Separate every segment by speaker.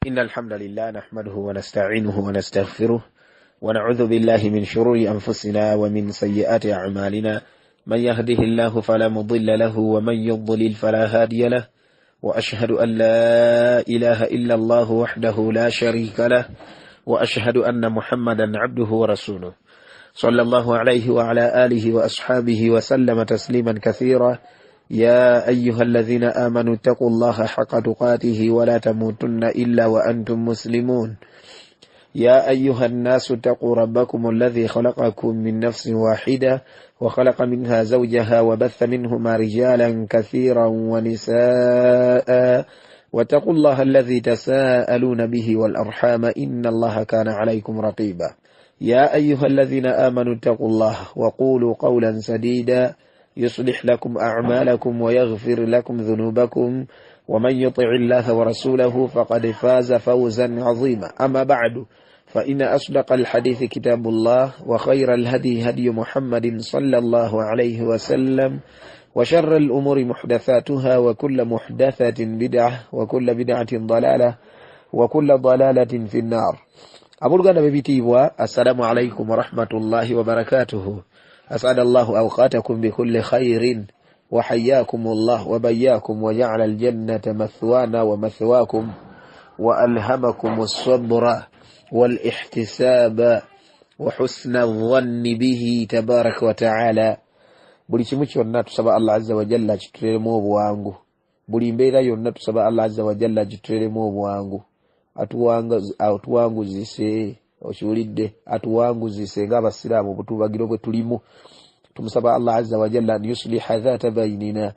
Speaker 1: إن الحمد لله نحمده ونستعينه ونستغفره ونعوذ بالله من شرور أنفسنا ومن سيئات أعمالنا، من يهده الله فلا مضل له ومن يضلل فلا هادي له، وأشهد أن لا إله إلا الله وحده لا شريك له، وأشهد أن محمدا عبده ورسوله صلى الله عليه وعلى آله وأصحابه وسلم تسليما كثيرا. يا أيها الذين آمنوا اتقوا الله حق تقاته ولا تموتن إلا وأنتم مسلمون. يا أيها الناس اتقوا ربكم الذي خلقكم من نفس واحدة وخلق منها زوجها وبث منهما رجالا كثيرا ونساء، واتقوا الله الذي تساءلون به والأرحام إن الله كان عليكم رقيبا. يا أيها الذين آمنوا اتقوا الله وقولوا قولا سديدا يصلح لكم أعمالكم ويغفر لكم ذنوبكم، ومن يطع الله ورسوله فقد فاز فوزا عظيما. أما بعد، فإن أصدق الحديث كتاب الله، وخير الهدي هدي محمد صلى الله عليه وسلم، وشر الأمور محدثاتها، وكل محدثة بدعة، وكل بدعة ضلالة، وكل ضلالة في النار. أبو ببتيبوا، السلام عليكم ورحمة الله وبركاته. أسعد الله أوقاتكم بكل خير، وحياكم الله وبياكم، وجعل الجنة مثوانا ومثواكم، وألهمكم الصبر والاحتساب وحسن الظن به تبارك وتعالى. Buli kimu kyonna tusaba Allah azza wa jalla kituteremu obwangu. Buli mbeera yonna tusaba Allah azza wa jalla kituteremu obwangu. Atuwanguzise, okiwulidde, atuwanguzise ng'abasiraamu obutubagiro bwe tulimu. Tumusaba Allah azza wa jalla an yusliha dhata bainina,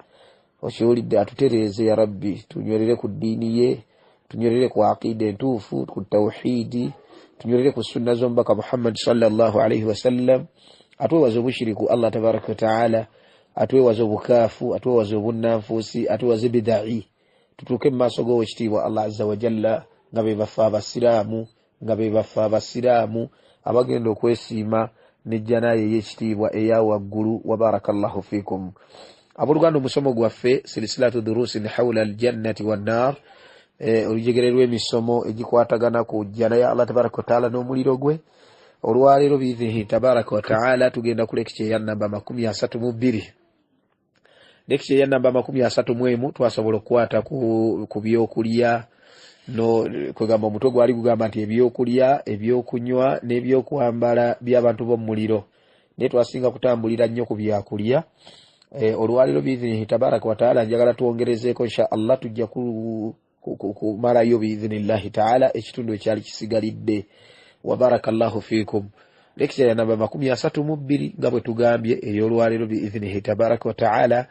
Speaker 1: okiwulidde, atutereeze ya Rabbi, tunywerere ku ddiini ye, tunywerere ku aqida entuufu, ku tawhidi, tunywerere ku sunna z'omubaka Muhammad sallallahu alaihi wasallam. Atwewaze obushiriku Allah tabaraka wa taala, atwewaze obukaafu, atwewaze obunnanfuusi, atwewaze bidai, tutuuke mu maaso g'owekitiibwa Allah azza wa jalla nga be bafe abasiraamu, nga be bafe abasiraamu abagenda okwesiima n'ejjana ye ey'ekitiibwa eya waggulu. Wa barakallahu fikum. Abooluganda, omusomo gwaffe silsilatu durusin hawla aljannati wannar, olujegere lw'emisomo egikwatagana ku jjana ya Allah tabaraka wa taala n'omuliro gwe. Olwaleero biidhinihi tabaraka wa taala tugenda ku lekitya eya namba 32. Lekitya eya namba 31 twasobola okukwata ku byokulya, no kwegamba omutwe gwali gugamba nti ebyokulya, ebyokunywa n'ebyokwambala by'abantu b'omuliro, naye twasinga kutambulira nnyo ku byakulya. Olwaleero biidhinihi tabaraka wa taala njagala twongerezeeko insha Allah, tujja kumalayo biidhinillahi taala ekitundu ekyali kisigalidde. Wa barakallahu fikum. Lekitya ya namba 32 nga bwe tugambye ey'olwaleero biidhinihi tabaraka wa taala,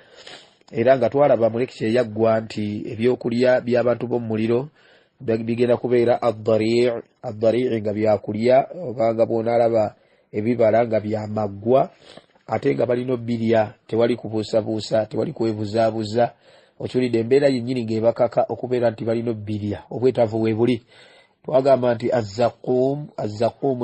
Speaker 1: era nga twalaba mu lekitya eyaggwa nti ebyokulya by'abantu b'omuliro bigenda kubeera ad-dari' nga byakulya, obanga bw'onaalaba ebibala nga byamaggwa, ate nga balina obbirya, tewali kubuusabuusa, tewali kwebuzaabuza. Okiwulidde, embeera yennyini ng'ebakaka okubeera nti balina obbirya, obwetaavu bwe buli. Twagamba nti azzaquum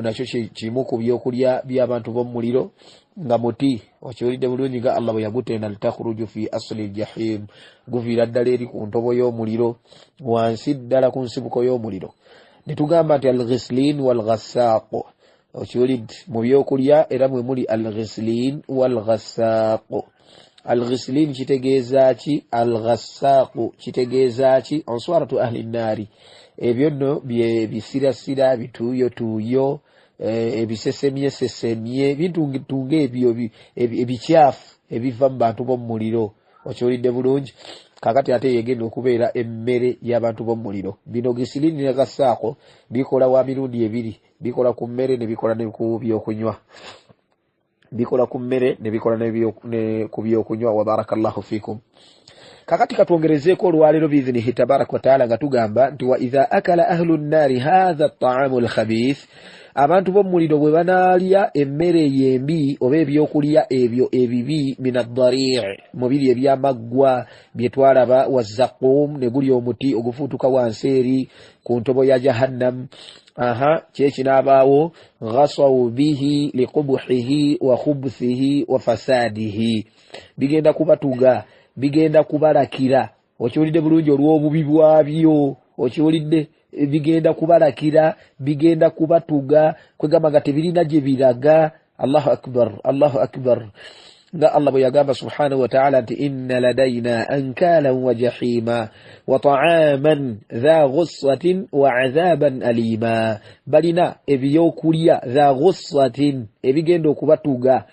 Speaker 1: nakyo kimu ku byokulya by'abantu b'omuliro, nga muti, okiwulidde bulungi, nga Allah bwe yagutenda litakhruju fi asli ljahim, guviira ddala eri ku ntobo y'omuliro, wansi ddala ku nsibuko y'omuliro. Ne tugamba nti alghislin walghassaq, okiwulidde, mu byokulya era mwe muli alghislin walghassaq. Alghislin kitegeeza ki? Alghassaq kitegeeza ki? Answaratu ahli nnaari, ebyo nno bye bisirasira, bituuyotuuyo, ebisesemyesesemye, bintu ebyo ebikyafu ebiva mu bantu b'omuliro. Okiwulidde bulungi. Kakati ate yegenda okubeera emmere y'abantu b'omuliro. Bino gisilini ne gassaako bikola wa mirundi ebiri, bikola ku mmere ne bikola ne ku byokunywa, bikola ku mmere ne bikola ne ku byokunywa. Wa barakallahu fikum. Kakati katwongerezeeko olwaleero biidhinihi tabaraka wa taala nga tugamba nti wa idha akala ahlu nnaari hatha ttaamu lkhabith, abantu b'omuliro bwe banaalya emmere yembi oba ebyokulya ebyo ebibi, min addari' mu biri ebyamaggwa bye twalaba, wazzaqum, ne guli omuti ogufuutuka wansi eri ku ntobo ya jahannam. Aha, kyekinaabaawo, ghasaw bihi liqubuhihi wa khubuthihi wa fasadihi, bigenda kubatuga, bigenda kubalakira, okiwulidde bulungi, olw'obubi bwabyo. Okiwulidde? Bigenda kubalakira, bigenda kubatuga, kwegamba nga tebirina gye biraga. Allahu akbar, Allahu akbar. Nga Allah bwe yagamba subhanahu wataala nti inna ladaina ankalan wa jahima wa taaman dha ghussatin wa adhaban alima. Balina ebyokulya dha ghussatin, ebigenda okubatuga,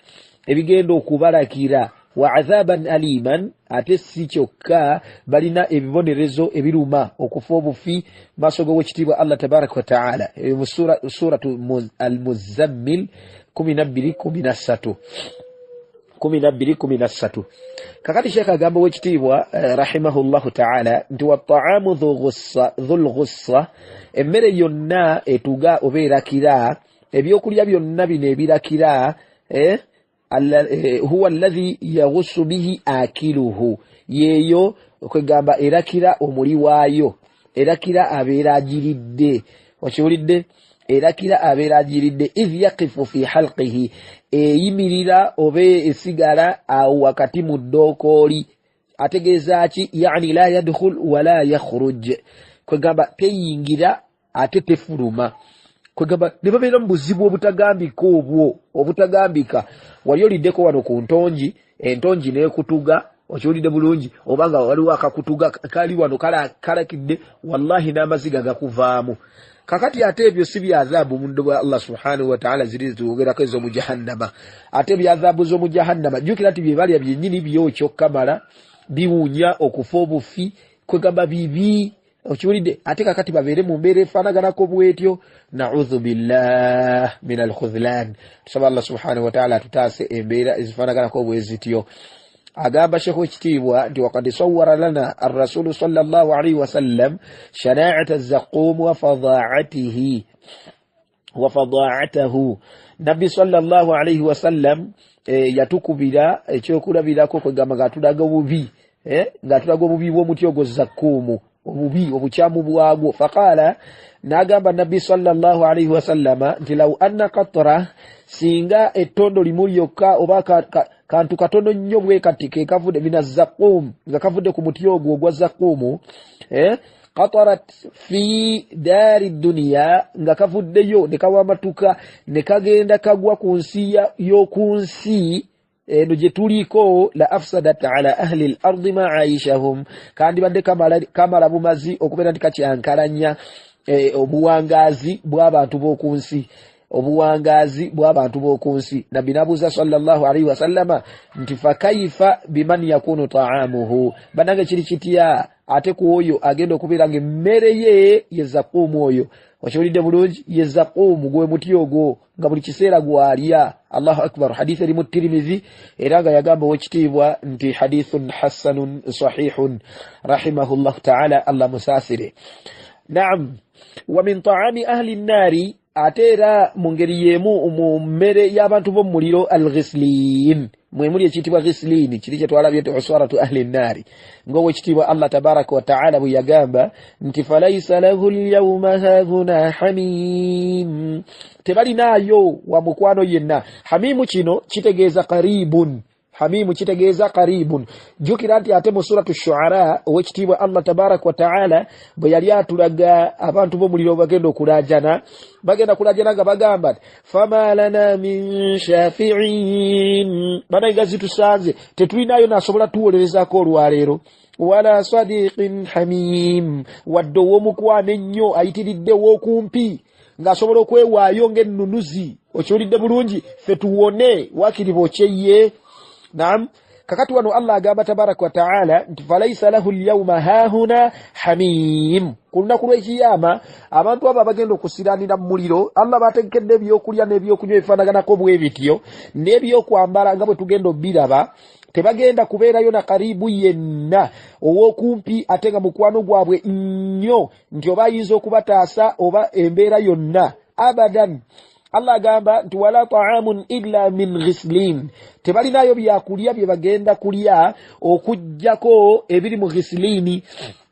Speaker 1: ebigenda okubalakira, wa adhaban aliman, ate si kyokka balina ebibonerezo ebiruma okufa obufi maaso g'owekitiibwa Allah tabaraka wataala. Eyo mu suratu Almuzammil 12:13, 12:13. Kakati sheekh agamba owekitiibwa rahimahullahu taala nti wataamu dhulghussa, emmere yonna etuga oba erakira, ebyokulya byonna bino ebirakira, huwa alladhi yaghusu bihi akiluhu, yeeyo kwegamba erakira omuli waayo, erakira abeera agiridde. Okiwulidde? Erakira abeera agiridde. Idh yaqifu fi halqihi, eyimirira oba esigala awo wakati mu ddookooli. Ategeeza ki? Yani la yadkhul wala yakhruj, kwegamba teyingira ate tefuluma. Kwegamba ne babeera mu buzibu obutagambika, obwo obutagambika. Wali oliddeko wano ku ntongi, entongi n'ekutuga? Okiwulidde bulungi? Oba nga waliwo akakutuga kali wano kalakidde, wallahi n'amaziga gakuvaamu. Kakati ate ebyo si byadhabu muddo bwa Allah subhanahu wataala ziri zituwogerako ez'omu jahannama. Ate byadhabu z'omu jahannama, jjukira nti bye balya byennyini byokyo kamala biwunya okufa obufi, kwegamba bibi. Okiwulidde? Ate kakati babeere mu mbeera efaanaganako bwetyo, naudhu billah min alkhudhlan. Tusaba Allah subhanahu wataala atutaase embeera ezifaanaganako bwe zityo. Agamba shekh wekitiibwa nti wakad sawara lana arrasulu sal llah alaihi wasallam shanaata zaqum wafadaatihi wafadaatahu. Nabbi sal llah alaihi wasallam yatukubira ekyokulabirako, kwegamba ngaatulaga obubi, ng'atulaga obubi bw'omuti ogwo zakkuumu, obubi obukyamu bwagwo. Faqaala, n'agamba nabbi salllah alaihi wasallama nti lau anna katra, singa ettondo limu lyokka oba kantu katono nnyo bwe kati ke kavudde mina zaquum, nga kavudde ku muti ogwo ogwa zaquumu, qatarat fi daari duniya, nga kavuddeyo ne kawamatuka ne kagenda kagwa ku nsi y'oku nsi eno gye tuliko, la afsadat ala ahli l ardi ma aishahum, kandibadde kamala bumazi okubeera nti kakyankalanya obuwangaazi bw'abantu b'oku nsi, obuwangaazi bw'abantu b'oku nsi. Nabbi nabuuza sallallahu alaihi wasallama nti fakaifa biman yakunu taamuhu, bannange kiri kitya ate ku oyo agenda okubeera nga emmere ye ye zakuumu oyo? Okiwulidde bulungi? Ye zakuumu, gwe muti ogwo nga buli kiseera gwalya. Allahu akbar. Haditha eri mu Tirimizi, era nga yagamba owekitiibwa nti hadithun hasanun sahihun, rahimahullahu taala, Allah musaasire. Naam, wa min taami ahli nnaari, ate era mu ngeri y'emu mu mmere y'abantu b'omuliro, alghislin, mwemuli ekiyitibwa ghislini, kiri kyetwalabye nti uswaratu ahli nnaari, ng'owekitiibwa Allah tabaraka wataala bwe yagamba nti falaisa lahu lyauma hahuna hamim, tebalinaayo wa mukwano yenna. Hamimu kino kitegeeza qaribun, hamimu kitegeeza qaribun. Jjukira nti ate mu suratu Shuara, owekitiibwa Allah tabaraka wataala bwe yali atulaga abantu b'omuliro bagenda okulajana, bagenda kulajana nga bagamba nti fama lana min shafiin, banayiga zitusanze, tetulinayo nasobola tuwolerezaako olwaleero, wala sadiqin hamim, wadde ow'omukwano ennyo ayitiridde ow'okumpi ng'asobola okwewaayo ng'ennunuzi. Okiwulidde bulungi? Ffe tuwone wakiri bokyeye. Naam, kakati wano Allah agamba tabaraka wataala nti falaisa lahu lyauma hahuna hamim, ku lunaku lw'ekiyama abantu abo abagenda okusiranira mu muliro, Allah bategekedde ebyokulya n'ebyokunywa ebifaanaganako bwe bityo n'ebyokwambala nga bwe tugenda obiraba, tebagenda kubeerayo na karibu yenna ow'okumpi ate nga mukwano gwabwe nnyo nti oba ayinza okubataasa oba embeera yonna abadan. Allah agamba nti wala taamun illa min ghislin, tebalinayo byakulya bye bagenda kulya okugjako ebiri mu ghislini.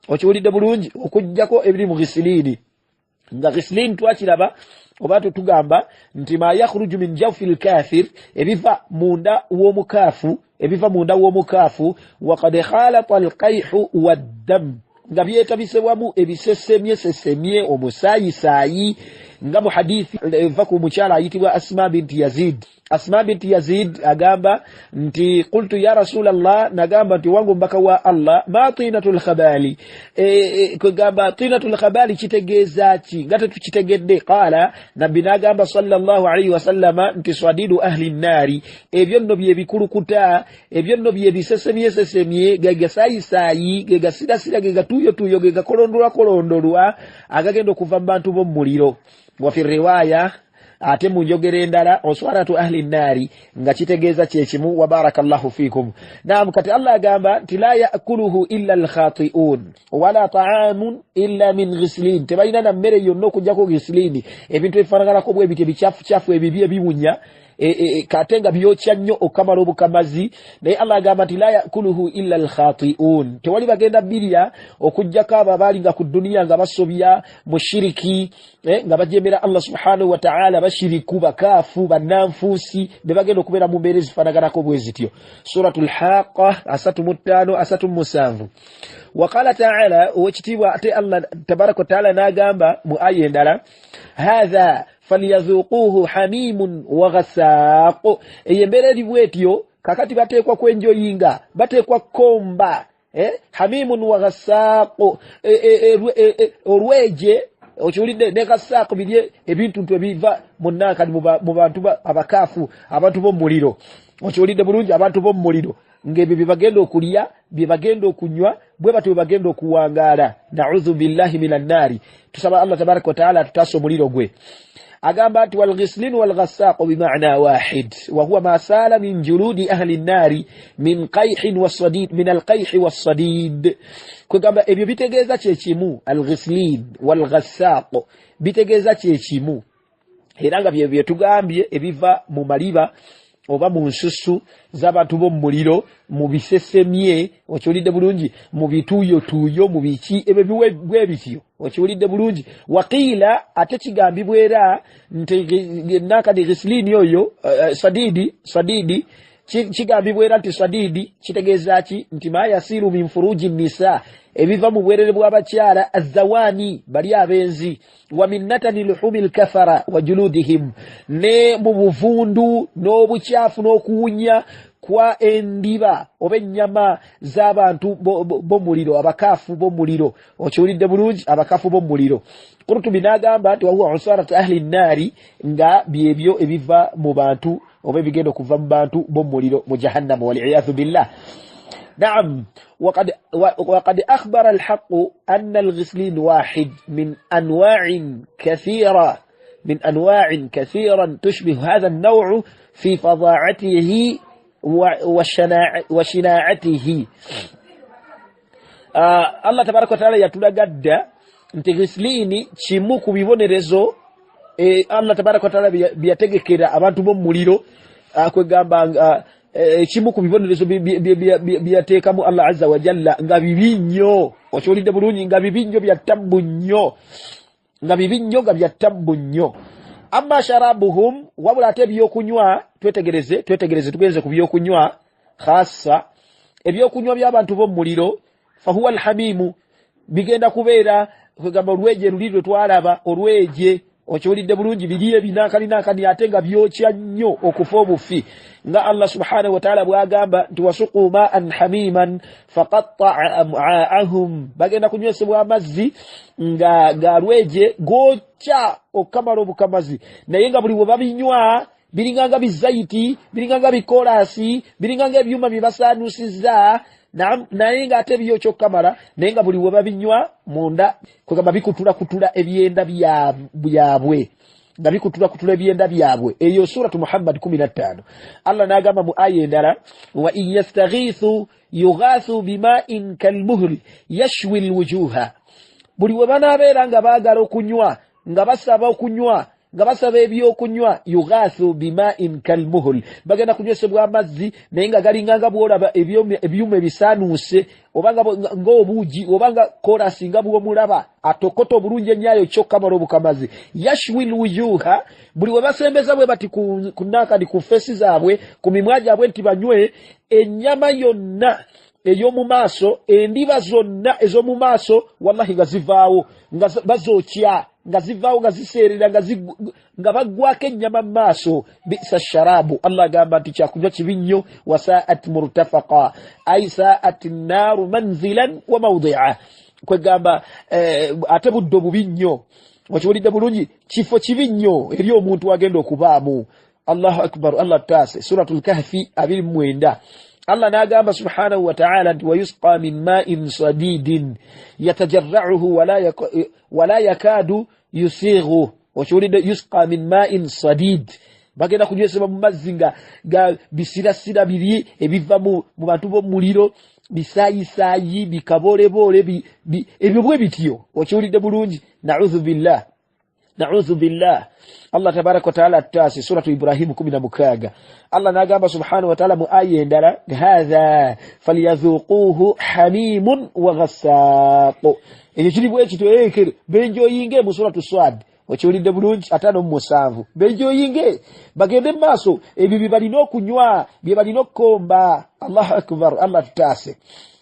Speaker 1: Okiwulidde bulungi? Okugjako ebiri mu ghislini, nga ghislin twakiraba oba tetugamba nti ma yakhruju min jawfi lkafir, ebiva munda w'omukaafu, ebiva munda w'omukaafu, wakad khalata alqaihu waddam. Nga byetabise wamu ebisesemye sesemye, omusaayisaayi, nga mu hadithi eva ku mukyala ayitibwa Asma binti Yazid. Asma binti Yazid agamba nti qultu ya Rasulallah, nagamba nti wange omubaka wa Allah, ma tinatu lkhabali, kwegamba tinatu lkhabali kitegeeza ki nga tetukitegedde? Qaala, nabbi n'agamba sallallahu alaihi wasallama nti swadidu ahli nnaari, ebyo nno byebikulukuta, ebyo nno byebisesemyesesemye, gegasayisaayi, gegasirasira, gegatuuyotuuyo, gegakolondolwakolondolwa agagenda okuva mu bantu b'omuliro. Wafi riwaaya, ate mu njogera endala, oswaratu ahli nnaari, nga kitegeeza kyekimu. Wa barakallahu fikum. Naam, kati Allah agamba nti la yakuluhu illa alkhatiun wala taamun illa min ghislin, tebalina na mmere yonna okugjako ghislini, ebintu ebifaanaganako bwe biti, ebikyafucyafu, ebibi ebiwunya, kate nga byokya nnyo okukamala obukamazi. Naye Allah agamba nti la yakuluhu illa alkhatiun, tewali bagenda birya okugjako abo abaali nga ku duniya nga basobya mushiriki, nga bajemera Allah subhanahu wataala, bashiriku, bakaafu, bannanfuusi, be bagenda okubeera mu mbeera ezifaanaganako bwe zityo. Suratu lhaqa 35 37. Waqala taala, owekitiibwa ate Allah tabaraka wataala n'agamba mu aya endala, hatha falyadhuquuhu hamimun wa ghasaaq, eyo embeera eri bwetyo kakati bateekwa kwenjoyinga, bateekwa komba, hamimun wa ghasaaq, olweje, okiwulidde, ne ghasaaq, biri ebintu ntu ebiva munankani mu bantu abakaafu, abantu b'omuliro. Okiwulidde bulungi, abantu b'omuliro ng'ebyo bye bagenda okulya, bye bagenda okunywa, bwe batyo bwe bagenda okuwangaala. Naudhu billahi min annaari, tusaba Allah tabaraka wataala atutaasa omuliro gwe. Agamba nti walghislin walghassaqu bimana wahid, wahuwa ma saala min juludi ahli nnaari min qayhin wasadid, min alqayhi wassadid, kwegamba ebyo bitegeeza kyekimu. Alghislin walghassaq bitegeeza kyekimu, era nga bye byetugambye ebiva mu maliba oba mu nsusu z'abantu b'omuliro, mu bisesemye, okiwulidde bulungi, mu bituuyotuuyo, mu biki ebyo bwe bityo, okiwulidde bulungi. Waqiila, ate kigambibwa era nti nakadi ghislini oyo, sadidi, sadidi kigambibwa era nti sadidi kitegeeza ki? Nti ma yasiru min furuji nisa, ebiva mu bwerere bw'abakyala azawaani, bali abenzi, wa min natani luhumi lkafara wa juludihim, ne mu buvundu n'obukyafu n'okuwunya kwa endiba oba ennyama z'abantu b'omuliro, abakaafu b'omuliro. Okiwulidde bulungi, abakaafu b'omuliro. Kurutubi n'agamba nti wahuwa usaratu ahli nnaari, nga byebyo ebiva mu bantu oba ebigenda okuva mu bantu b'omuliro mu jahannamu, waliyathu billah. Naam, وقد أخبر الحق أن الغسلين واحد من أنواع كثيرة، من أنواع كثيرا تشبه هذا النوع في فظاعته وشناعته. Allah tabaraka wataala yatulaga dda nti ghislini kimu ku bibonerezo Allah tabaraka wataala byeyategekera abantu b'omuliro, kwegamba ekimu ku bibonerezo byeyateekamu Allah azza wajalla nga bibi nnyo. Okiwulidde bulungi, nga bibi nnyo, bya tabbu nnyo, nga bibi nnyo, nga bya tabbu nnyo. Amma sharabuhum, wabula ate ebyokunywa, twetegereze, twetegereze, tugenze ku byokunywa khassa, ebyokunywa by'abantu b'omuliro, fahuwa alhamimu, bigenda kubeera kwegamba olweje luli lwe twalaba, olweje, okiwulidde bulungi, biri ebinankani ate nga byokya nnyo okufa obufi, nga Allah subhanahu wataala bwagamba nti wasuqu maan hamiman faqattaa amaahum, bagenda kunywesebwa amazzi nga galweje gokya okukamala obukamazi, naye nga buli bwe babinywa biringanga bizayiti, biringanga bikolasi, biringanga ebyuma bye basaanuusizza, naye ng'ate byokya okukamala, naye nga buli we babinywa munda kwegamba bikutulakutula ebyenda byabwe, nga bikutulakutula ebyenda byabwe. Eyo suratu Muhammad 15. Allah n'agamba mu aya endala, wa in yastaghithu yughathu bimain kalmuhli yashwi lwujuha, buli we banaabeera nga baagala okunywa, nga basaba okunywa, nga basaba ebyokunywa, yughathu bimain kalmuhul, bagenda kunywesebwa amazzi naye nga galinganga bwolaba ebyuma ebisaanuuse, oba ng'obuugi, oba nga kolasi, nga bwomulaba atokota obulungi ennyayo kyokkamala obukamazi. Yashwi lwujuha, buli we basembeza bwe bati ku nankani, ku feesi zaabwe, ku mimwa gyabwe nti banywe, ennyama yonna ey'omu maaso, endiba zonna ez'omu maaso wallahi nga zivaawo, nga bazookya, nga zivaawo, nga ziseerera, nga baggwako ennyama mu maaso. Bisa sharaabu, Allah agamba nti kyakunywa kibi nnyo. Wasaat murtafaqa, ai saat naaru manzilan wa mawdia, kwegamba ate buddo bubi nnyo. Okiwulidde bulungi? Kifo kibi nnyo eri omuntu agenda okubaamu. Allahu akbar, Allah taase. Suratu lkahfi 29, Allah n'agamba subhanahu wataala nti wayusqa min main sadidin yatajarrauhu wala yakadu yusighu. Okiwulidde? Yusqa min main sadid, bagenda kunywesebwa mu mazzi nga ga bisirasira biri ebiva mu bantu b'omuliro, bisaayisayi, bikabooleboole, ebyo bwe bityo. Okiwulidde bulungi? Naudhu billah, naudhu billah. Allah tabaraka wataala attaasi. Suratu Ibrahimu 16, Allah n'agamba subhanahu wataala mu aya endala, hatha falyadhuquuhu hamimun wa ghassaaqu. Ekyo kiri bwe kityo, ekere benjoyinge mu Suratu Swad. Okiwulidde bulungi? 57, benjoyinge, bagende mu maaso, ebyo bye balina okunywa, bye balina okukomba. Allahu akbar, Allah tutaase.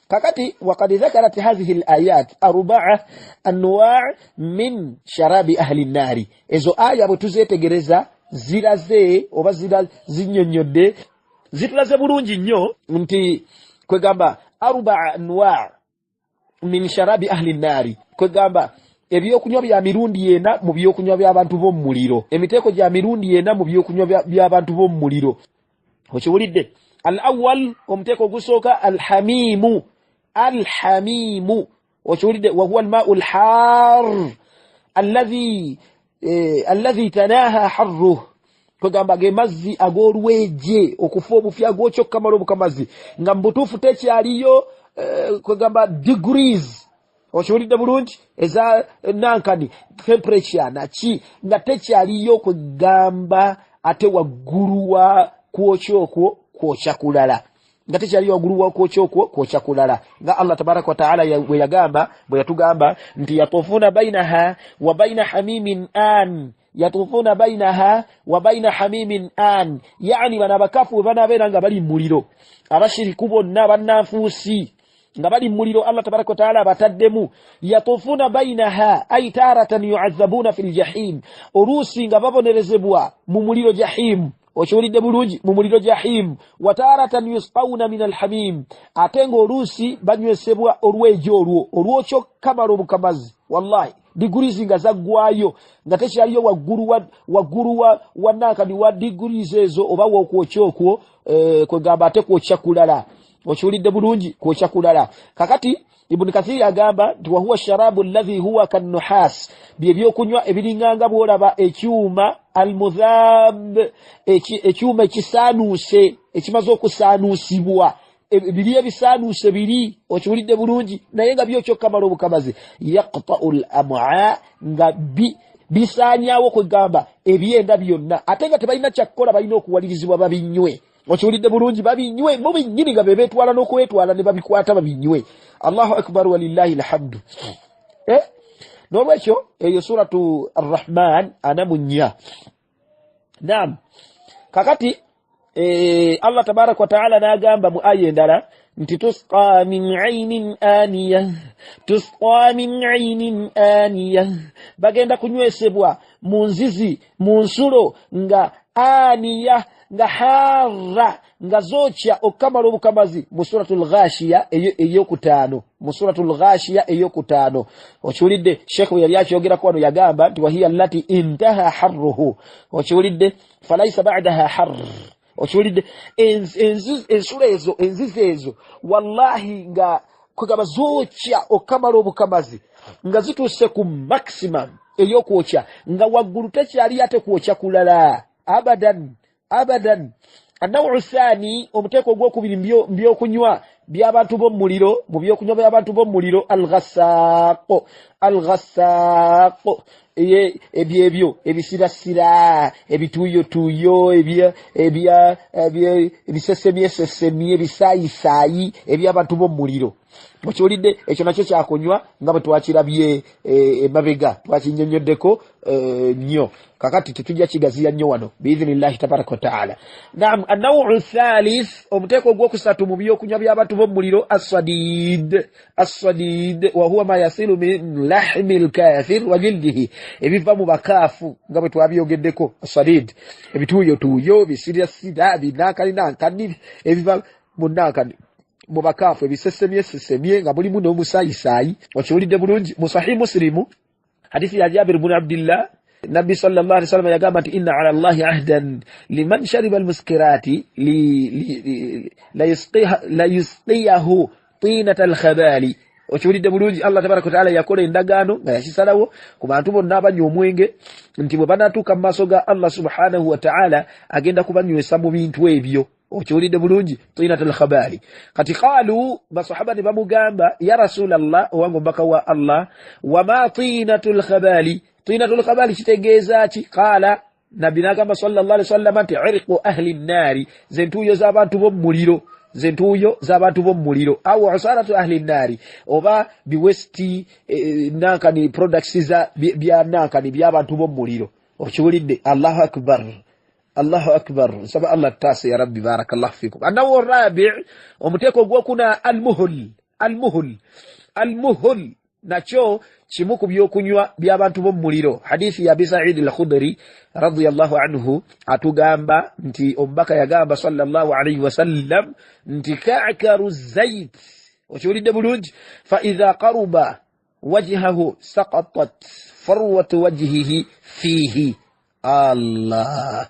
Speaker 1: Kakati wakad dhakarat hadhihi layat arbaa anwa min sharabi ahli nnaari. Ezo aya bwe tuzeetegereza ziraze oba zinnyonnyodde, zitulaze bulungi nnyo nti kwegamba arbaa anwa min sharabi ahli nnaari, kwegamba ebyokunywa bya mirundi ena mu byokunywa by'abantu b'omu muliro, emiteeko gya mirundi ena mu byokunywa by'abantu b'omu muliro. Okiwulidde? Al awal, omuteeko ogusooka, alhamimu, alhamimu. Okiwulidde? Wahuwa almau lhar alladhi tanaha harruh, kwegamba ge mazzi ag'olweje, okufa obufi, agwokya okukamala obukamazi, nga mu butuufu tekyaliyo kwegamba degrees. Okiwulidde bulungi? Eza nankani temperature naki, nga tekyaliyo kwegamba ate waggulu wa kwokya okwo kwokya kulala, nga tekyaliyo waggulu wa kwokya okwo kwokya kulala, nga Allah tabaraka wataala bwe yagamba, bwe yatugamba nti yatufuna bainaha wa baina hamimin an, yatufuna bainaha wa baina hamimin an. Yani bano abakafu bwe banaabeera nga bali muliro, abashiriku bonna bannanfuusi nga bali muliro, Allah tabaraka wataala abataddemu, yatufuna bainaha ay taratan yuazabuna fi ljahim, oluusi nga babonerezebwa mu muliro jahimu. Okiwulidde bulungi? Mu muliro jahimu. Wataratan yusqawuna min alhamim, ate ng'oluusi banywesebwa olwejo olwo olwokyo kamala obukamazi, wallahi degrees nga zaggwayo, nga tekyaliyo waggulu wa nankani wa degrees ezo oba wokwokya okwo, kwegamba ate kwokya kulala. Okiwulidde bulungi? Kwokya kulala. Kakati Ibuni Kathiri agamba nti wahuwa sharabu alladhi huwa kannuhas, bye byokunywa ebiringanga bwolaba ekyuma almudhab, ekyuma ekisaanuuse, ekimaze okusaanuusibwa, biri ebisaanuuse biri. Okiwulidde bulungi? Naye nga byokya okukamala obukamazi, yaqtau l amua, nga bisaanyaawo kwegamba ebyenda byonna, ate nga tebalina kyakukola, balina okuwalirizibwa babinywe. Okiwulidde bulungi? Babinywe bo bennyini, nga be beetwala n'okwetwala ne babikwata babinywe. Allahu akbar, walillahi alhamdu. N'olwekyo eyo Suratu Arrahman 44. Naam, kakati Allah tabaraka wataala n'agamba mu aya endala nti tusqa min ainin aniya, tusqa min ainin aniya, bagenda kunywesebwa mu nzizi, mu nsulo nga aniya, nga harra, nga zookya okukamala obukamazi, mu Suratu Lghashiya eyokutaano, mu Suratu Lghashiya eyokutaano. Okiwulidde? Sheekh bwe yali akyogerako wano yagamba nti wahiya allati intaha harruhu. Okiwulidde? Falaisa badaha har. Okiwulidde? Ensulo ezo, enzizi ezo, wallahi nga kwegamba zookya okukamala obukamazi, nga zituuse ku maximum ey'okwokya, nga waggulu tekyali ate kwokya kulala, abadan abadan. Anawu thani, omuteeko ogwokubiri mbyokunywa by'abantu b'omuliro, mu byokunywa by'abantu b'omuliro, alghassaaqo, alghassaaqo. Ebyebyo ebisirasira, ebituuyotuuyo, ebisesemyesesemye, ebisaayisayi eby'abantu b'omuliro. Okiwulidde? Ekyo nakyo kyakunywa nga bwe twakirabye emabega, twakinyonyoddeko nnyo. Kakati tetujja kigaziya nnyo wano biidhinillahi tabaraka wataala. Naam, anawu thalith, omuteeko ogwokusatu mu byokunywa by'abantu b'omuliro, assadid. Assadid wahuwa ma yasilu min lahmi lkafir wa jildihi, ebiva mu bakaafu nga bwe twabyogeddeko. Assadid, ebituuyotuuyo, bisirasira, binankani nankani, ebiva mu nankani, mu bakaafu, ebisesemyesesemye nga mulimu n'omusayisaayi. Okiwulidde bulungi? Mu Sahih Muslimu, hadithi ya Jabir bnu Abdillah, Nabbi sallallahu alaihi wasallam yagamba nti inna ala Llahi ahdan liman shariba almuskirati la yusqiyahu tinata alkhabali. Okiwulidde bulungi? Allah tabaraka wataala yakola endagaano nga yakisalawo ku bantu bonna abanywa omwenge nti bwe banatuuka mu maaso ga Allah subhanahu wataala agenda kubanywesa mu bintu ebyo. Okiwulidde bulungi? Tinat alkhabali. Kati qalu, basahaba ne bamugamba, ya Rasulallah, owange omubaka wa Allah, wama tinatu lkhabali? Tinatu lkhabali kitegeeza ki? Qaala, Nabbi n'agamba sallallahu alaihi wasallam nti irqu ahli nnaari, zentuuyo z'abantu b'omuliro, zentuuyo z'abantu b'omuliro, aw usaratu ahli nnaari, oba biwesti nankani products za bya nankani by'abantu b'omuliro. Okiwulidde? Allahu akbar, Allahu akbar. Nsaba Allah tutaase ya rabbi. Barakallahu fikum. Annawu rabi, omuteeko ogwokuna, almuhul. Almuhul, almuhul nakyo kimu ku byokunywa by'abantu b'omuliro. Hadithi ya Abi Saidi al Khudri radiallahu anhu atugamba nti omubaka yagamba sallallahu alaihi wasallam nti kakaru zait. Okiwulidde bulungi? Fa idha qaruba wajhahu sakatat farwatu wajhihi fiihi. Allah,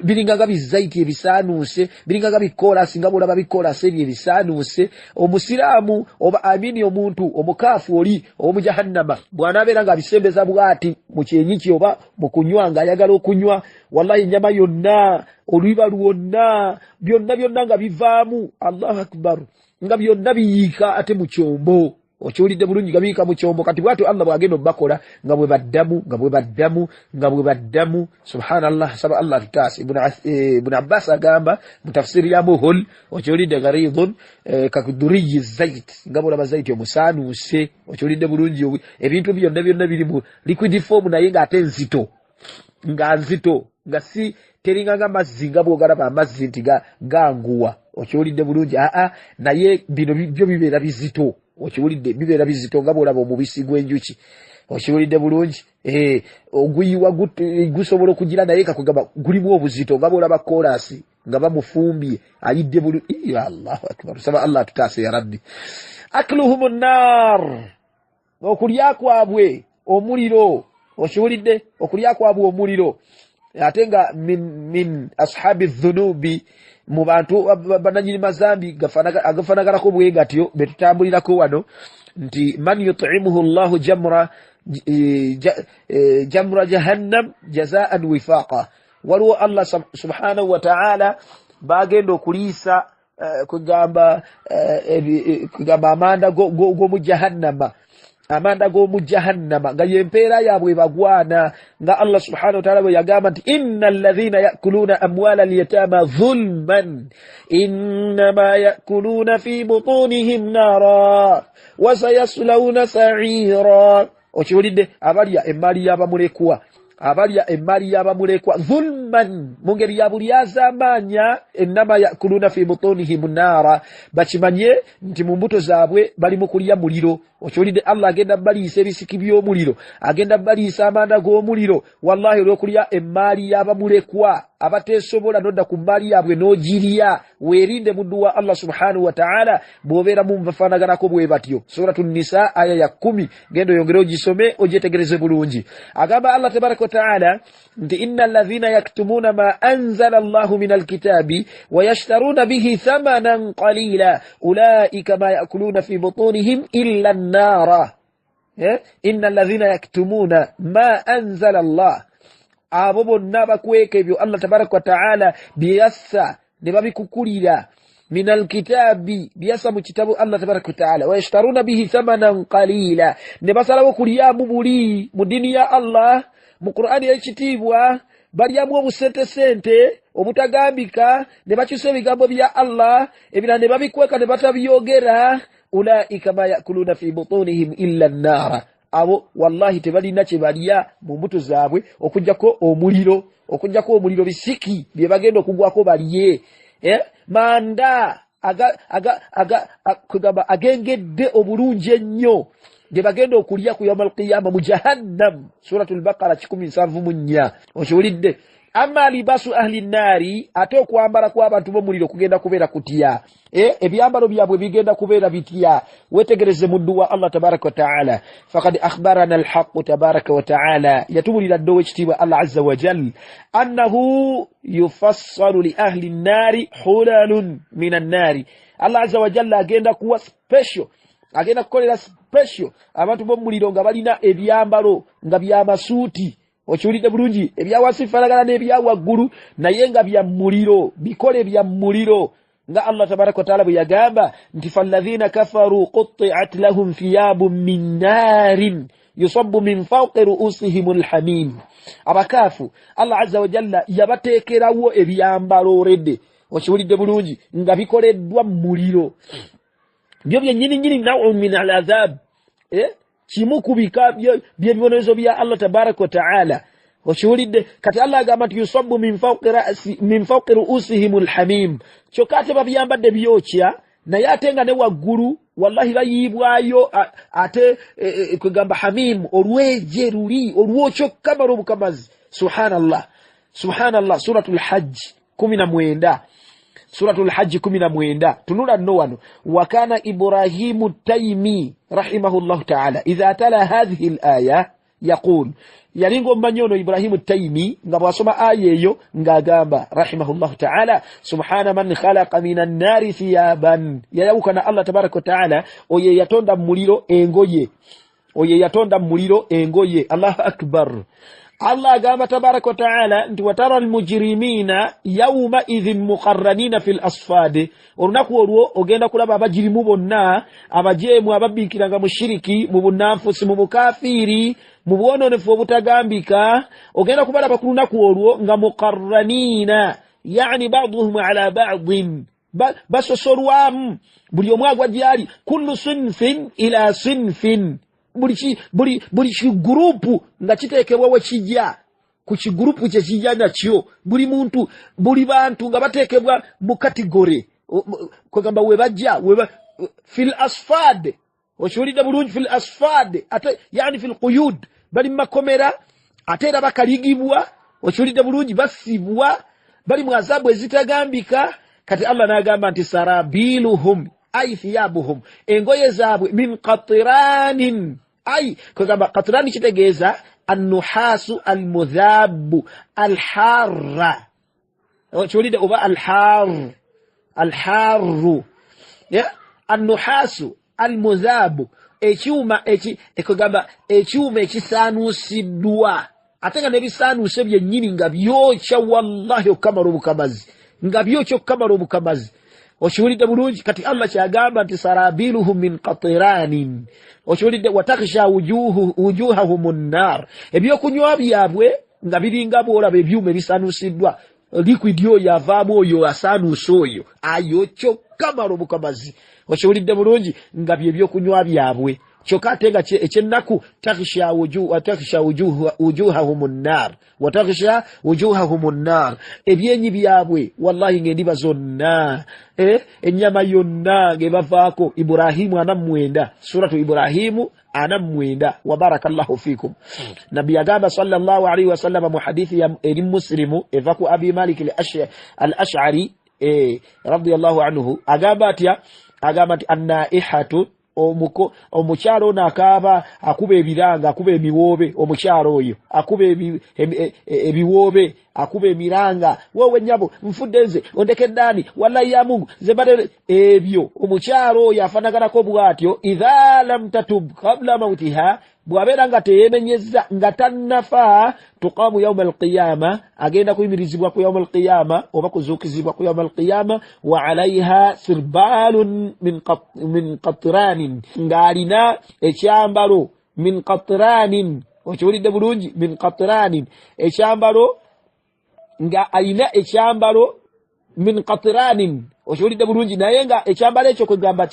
Speaker 1: biringa nga bizaiti ebisaanuuse, biringa nga bikolasi, nga bwolaba bikolasi ebyo ebisaanuuse. Omusiraamu oba amini omuntu omukaafu oli ow'omujahannama bw'anaabeera nga abisembeza bwati mu kyenyi kye oba mu kunywa ng'ayagala okunywa, wallahi ennyama yonna, oluiba lwonna, byonna byonna nga bivaamu. Allahu akbar, nga byonna biyiika ate mu kyombo. Okiwulidde bulungi? Nga biyiika mu kyombo. Kati bwatyo Allah bw'agenda obakola nga bwe baddamu, nga bwe baddamu, nga bwe baddamu. Subhanallah, saba Allah atutaase. Ibn Abbas agamba mu tafsiri ya muhul, okiwulidde, gharidun kakuduriyi zait, nga bwolaba zaiti omusaanuuse. Okiwulidde bulungi? Ebintu byonna byonna biri mu liquid form, naye ng'ate nzito, nga nzito, nga si teringa nga mazzi, nga bwogalaba amazzi nti ganguwa. Okiwulidde bulungi? Aa, naye bino byo bibeera bizito. Okiwulidde? Bibeera bizito nga bwolaba omubisi gw'enjuki. Okiwulidde bulungi? Oguyiwa gusobola okugira, naye kakugamba gulimu obuzito nga bwolaba kolasi nga bamufumbye ayidde bulu. Allahu akbar, saba Allah atutaase ya rabbi. Akluhum nnar, okulya kwabwe omuliro. Okiwulidde? Okulya kwabwe omuliro, ate nga min ashabi dhunubi, mu bantu bananyini mazambi agafaanaganako bwe gatyo betutambulirako wano, nti man yutimuhu llahu jamra jamra jahannam jazaan wifaqa. Waliwo Allah subhanahu wataala bagenda okuliisa kugamba amanda g'omu jahannama, amanda g'omu jahannama nga yempeera yaabwe bagwana, nga Allah subhanahu wataala bwe yagamba nti inna alladhina yakuluuna amwala alyatama dhulman innama yakuluuna fi butunihim nara wasayaslawuna saira. Okiwulidde? Abalya emaali y'abamulekwa, abalya emaali y'abamulekwa dhulman, mu ngeri ya buli azaamaanya, ennama yakuluuna fi butunihim naara, bakimanye nti mu mbuto zaabwe bali mu kulya muliro. Okiwulidde? Allah agenda baliisa ebisiki by'omuliro, agenda baliisa amanda g'omuliro, wallahi, olw'okulya emaali y'abamulekwa abateesobola. Nodda ku maali yaabwe n'ogirya. Weerinde, muddu wa Allah subhanahu wataala, bw'obeeramu mubafaanaganako bwe batyo. Suratu Nisa aya ya 10, genda oyongere ogisome ogyetegereze bulungi. Agamba Allah tabaraka wataala nti inna alladhina yaktumuna ma anzala Allahu min alkitabi wayashtaruna bihi thamanan qalila ulaika ma yakuluna fi butunihim illa nnara. Inna alladhina yaktumuna ma anzala Allah, abo bonna bakweka ebyo Allah tabaraka wataala byeyassa ne babikukulira. Min alkitabi, byassa mu kitabo Allah tabaraka wataala. Wayashtaruna bihi thamanan qalila, ne basalawo kulyamu buli mu ddiini ya Allah, mu Qur'ani y'ekitiibwa balyamu obusentesente obutagambika, ne bakyusa ebigambo bya Allah, ebirala ne babikweka ne batabyogera. Ulaika ma yakuluna fi butunihim illa nnaara, abo wallahi tebalina kye balya mu mbuto zaabwe okuggyako omuliro, okuggyako omuliro, bisiki bye bagenda okugwako balye. Manda kugamba agengedde obulungi ennyo ge bagenda okulya ku yauma alqiyama mu Jahannam. Suratu Lbaqara 174. Okiwulidde? Amma libasu ahli nnaari, ate okwambala kw'abantu b'omuliro kugenda kubeera kutya? Ebyambalo byabwe bigenda kubeera bitya? Wetegereze muddu wa Allah tabaraka wataala. Fakad akhbarana alhaqu tabaraka wataala, yatubulira dde owekitiibwa Allah azza wajal annahu yufassalu li ahli nnaari hulalun min annaari. Allah azza wajalla agenda kuwa special, agenda kukolera special abantu b'omuliro nga balina ebyambalo nga byamasuuti. Okiwulidde bulungi? Ebyawansi bifaanagana n'ebyawaggulu, naye nga bya muliro, bikole bya muliro, nga Allah tabaraka wataala bwe yagamba nti falladhina kafaru quttiat lahum thiyabun min naarin yusabu min fawqi ruusihim alhamim. Abakaafu Allah azza wajalla yabateekerawo ebyambalo redde. Okiwulidde bulungi? Nga bikoleddwa mu muliro, byo byennyini nyini, naun min al azab, kimu ku bika by'ebibonerezo bya Allah tabaraka wataala. Okiwulidde? Kati Allah agamba nti yusabu min fawqi ruusihim alhamim. Kyokka ate babyambadde byokya, naye ate nga ne waggulu wallahi bayiibwayo ate kwegamba hamim, olweje luli olwokya okukamala obukamazi. Subhanallah, subhanallah. Suratu Lhajji 19, Suratu Lhajji 19. Tunula nno wano. Wakana Ibrahimu Taimi rahimahullahu taala idha tala hadhihi l aya yaqul, yalinga omumanyi ono Ibrahimu Taimi nga bw'asoma aya eyo ng'agamba rahimahullahu taala: subhana man khalaqa min annaari thiyaban. Yayawukana Allah tabaraka wataala, oyo eyatonda mu muliro engoye, oyo eyatonda mu muliro engoye. Allahu akbar! Allah agamba tabaraka wataala nti watara almujirimiina yaumaidhin muqarranina fi l asfad. Olunaku olwo ogenda kulaba abajirimu bonna, abajeemu, ababbiikiranga mu shiriki, mu bunanfusi, mu bukafiiri, mu bwononefu obutagambika. Ogenda kubalaba ku lunaku olwo nga muqarranina, yani baduhum ala badin, basosolwamu, buli omu agwa gyali, kullu sinfin ila sinfin, buli kigurupu nga kiteekebwa we kijja ku kigurupu kye kijja nakyo. Buli muntu, buli bantu nga bateekebwa mu category, kwegamba we bajja fil asfad. Okiwulidde bulungi? Fil asfad, ate yani fil quyud, bali mu makomera, ate era bakaligibwa. Okiwulidde bulungi? Basibwa, bali mu azabu ezitagambika. Kati Allah n'agamba nti sarabiluhum ay thiyabuhum, engoye zaabwe, min qatiranin, ay kwegamba qatirani kitegeeza annuhasu almudhabu alharra. Okiwulidde? Oba alhar, alharru, annuhasu almudhabu, ekyuma ekwegamba ekyuma ekisaanuusiddwa, ate nga n'ebisaanuuse byennyini nga byokya wallahi okukamala obukamazi, nga byokya okukamala obukamazi. Okiwulidde bulungi? Kati Allah kyagamba nti sarabiluhum min qatiranin. Okiwulidde? Watakhsha wujuhahum nnar. Ebyokunywa byabwe nga biringa bwolaba ebyuma ebisaanuusiddwa, liquid oyo avaamu, oyo asaanuuse, oyo ayokya okukamala obukamazi. Okiwulidde bulungi? Nga byebyokunywa byabwe, kyokka ate nga ekyennaku takhsha wujuhahum nnar, watakhsha wujuhahum nnar, ebyenyi byabwe wallahi ng'endiba zonna, ennyama yonna ng'ebavaako. Ibrahimu 49, Suratu Ibrahimu 49. Wabarakallahu fikum. Nabbi yagamba sallallahu alaihi wasallama mu hadithi eri Muslimu eva ku Abi Malik al Ashari radiyallahu anhu, agamba atya? Agamba nti annaihatu, omukyalo ono akaaba, akuba ebiranga, akuba emiwoobe, omukyalo oyo akuba ebiwoobe, akuba emiranga, "Wowe nyabo, nfudde nze, ondekeddaani, wallahi ya Mungu nze mbadde ebyo." Omukyalo oyo afaanaganako bw'atyo, idha lam tatub qabla mautiha. Bw'abeera nga teyenenyezza nga tannafa, tuqamu yauma alqiyama, agenda kuyimirizibwa ku yauma alqiyama oba kuzuukizibwa ku yauma alqiyama, wa alaiha sirbalun min qatranin, ng'alina ekyambalo min qatranin. Okiwulidde bulungi? Min qatranin, ekyambalo nga alina ekyambalo min qatranin. Okiwulidde bulungi? Naye nga ekyambalo ekyo kwegamba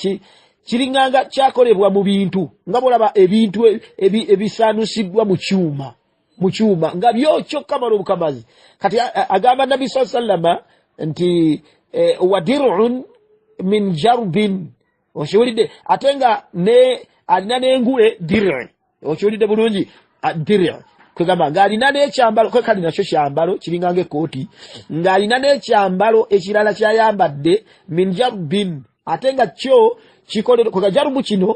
Speaker 1: kiringanga kyakolebwa mu bintu nga bwolaba ebintu ebisaanusiddwa mu kyuma nga byokyo kamala obukamazi. Kati agamba Nabbi saa sallama nti wa dirun min jarbin. Okiwulidde? Ate nga alina n'engule diri. Okiwulidde bulungi? Diri kwegamba ng'alina n'ekyambalo, kali nakyo kyambalo kiringa ng'ekkooti, ng'alina n'ekyambalo ekirala kyayambadde min jarbin, ate nga kyo kikolero kwega jarubu kino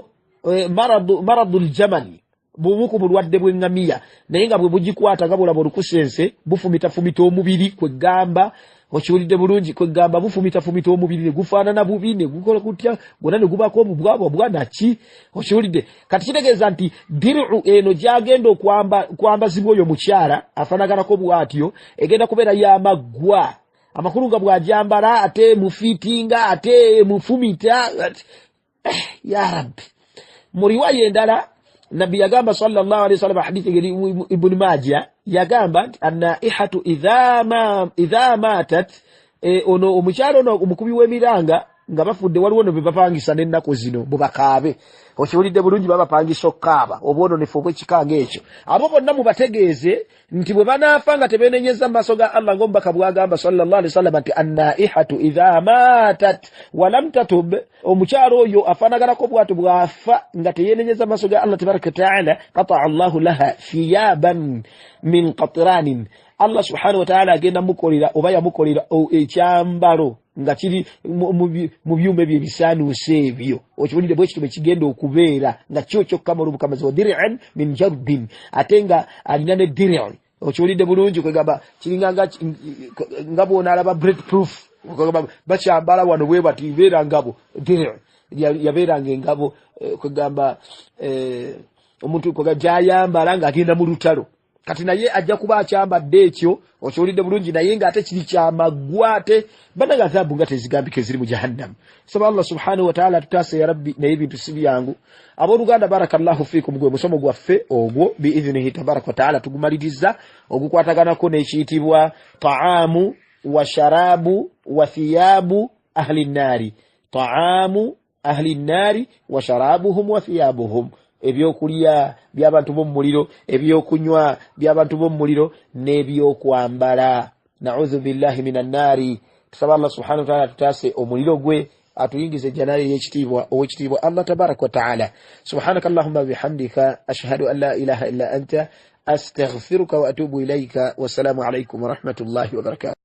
Speaker 1: maradul jamali, bumu ku bulwadde bw'eŋŋamiya, naye nga bwe bugikwata nga bulaba olukusense bufumitafumita omubiri kwegamba. Okiwulidde bulungi? Kwegamba bufumitafumita omubiri ne gufaanana bubi ne gukola kutya gwonna ne gubaako obubwabwa bwanaki. Okiwulidde? Kati kitegeeza nti diru eno gyagenda okwambazibwa oyo mukyala afaanaganako bw'atyo egenda kubeera y'amaggwa, amakulu nga bw'agyambala ate mufiitinga ate mufumita. Ya Rabbi. Mu riwaya endala Nabbi yagamba sallallahu alaihi wasallam, hadithi ngeri Ibn Majah, yagamba nti annaihatu idha matat, ono omukyalo ono omukubi w'emiranga nga bafudde, waliwo no bebapangisa n'ennaku zino bwebakaabe. Okiwulidde bulungi? Babapangisa okukaaba obwononefu obw'ekika ng'ekyo. Abo bonna mubategeeze nti bwe banaafa nga tebenenyeza mu maaso ga Allah, ng'omubaka bw'agamba sallallahu alaihi wasallam nti annaihatu idha matat walam tatub, omukyalo oyo afaanaganako bw'atyo bw'afa nga teyenenyeza mu maaso ga Allah tabaraka wataala, qataa Allahu laha thiyaban min qatranin, Allah subhanahu wataala agenda mukolera oba yamukolera ekyambalo nga kiri mu byuma ebyo ebisaanuuse ebyo. Okiwulidde? Bwe kityo bwe kigenda okubeera nga kyo kyokka mu olubukamazi, wa dirian min jarbin, ate nga alina ne diri. Okiwulidde bulungi? Kwegamba kiringa nga bwonaalaba bread proof, bakyambala wano bwe bati, beera ngabo, diri yabeeranga engabo, kwegamba omuntu gyayambala ng'agenda mu lutalo. Kati naye ajja kuba akyambadde ekyo. Okiwulidde bulungi? Naye ng'ate kiri kyamaggwa, ate bannange azaabu nga tezigambika eziri mu Jahannamu. Saba Allah subhanahu wataala atutaase ya Rabbi, naye ebintu si byangu. Abooluganda, barakallahu fiikum, gwe musomo gwaffe ogwo biidhinihi tabaraka wataala tugumaliriza, ogukwataganako n'ekiyitibwa taamu wa sharabu wa thiyabu ahli nnaari, taamu ahli nnaari wa sharabuhum wa thiyabuhum, ebyokulya by'abantu b'omu muliro, ebyokunywa by'abantu b'omu muliro n'ebyokwambala. Naudhu billahi min annaari. Tusaba Allah subhanahu wataala atutaase omuliro gwe, atuyingize ejjana ey'ekitiibwa, ow'ekitiibwa Allah tabaraka wataala. Subhanaka allahumma bihamdika, ashhadu an la ilaha illa anta, astaghfiruka wa atubu ilaika. Wassalaamu alaikum warahmatullahi wabarakatu.